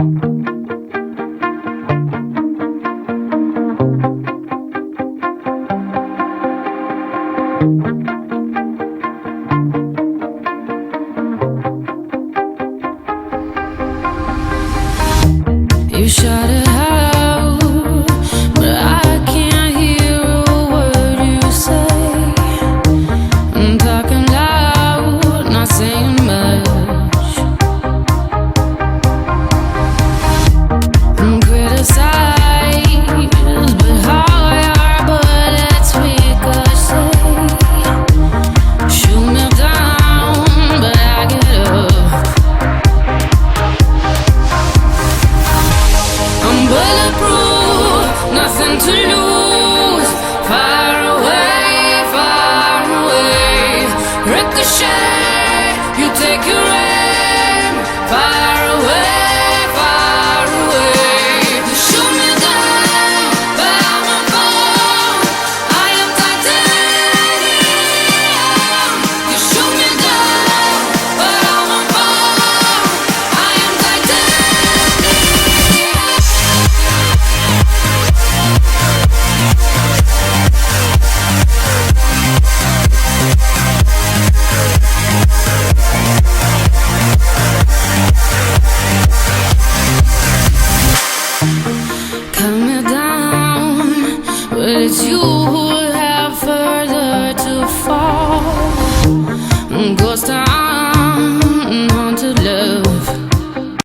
You shout it out, but I can't hear a word you say. I'm talking loud, not saying much. I'm criticized, but how your bullets ricochet. Shoot me down, but I get up. I'm bulletproof, nothing to lose. Far away, far away. Ricochet, you take your aim. Far away, far away. You shoot me down, but I won't fall. I am titanium. You shoot me down, but I won't fall. I am titanium. Cut me down, but it's you who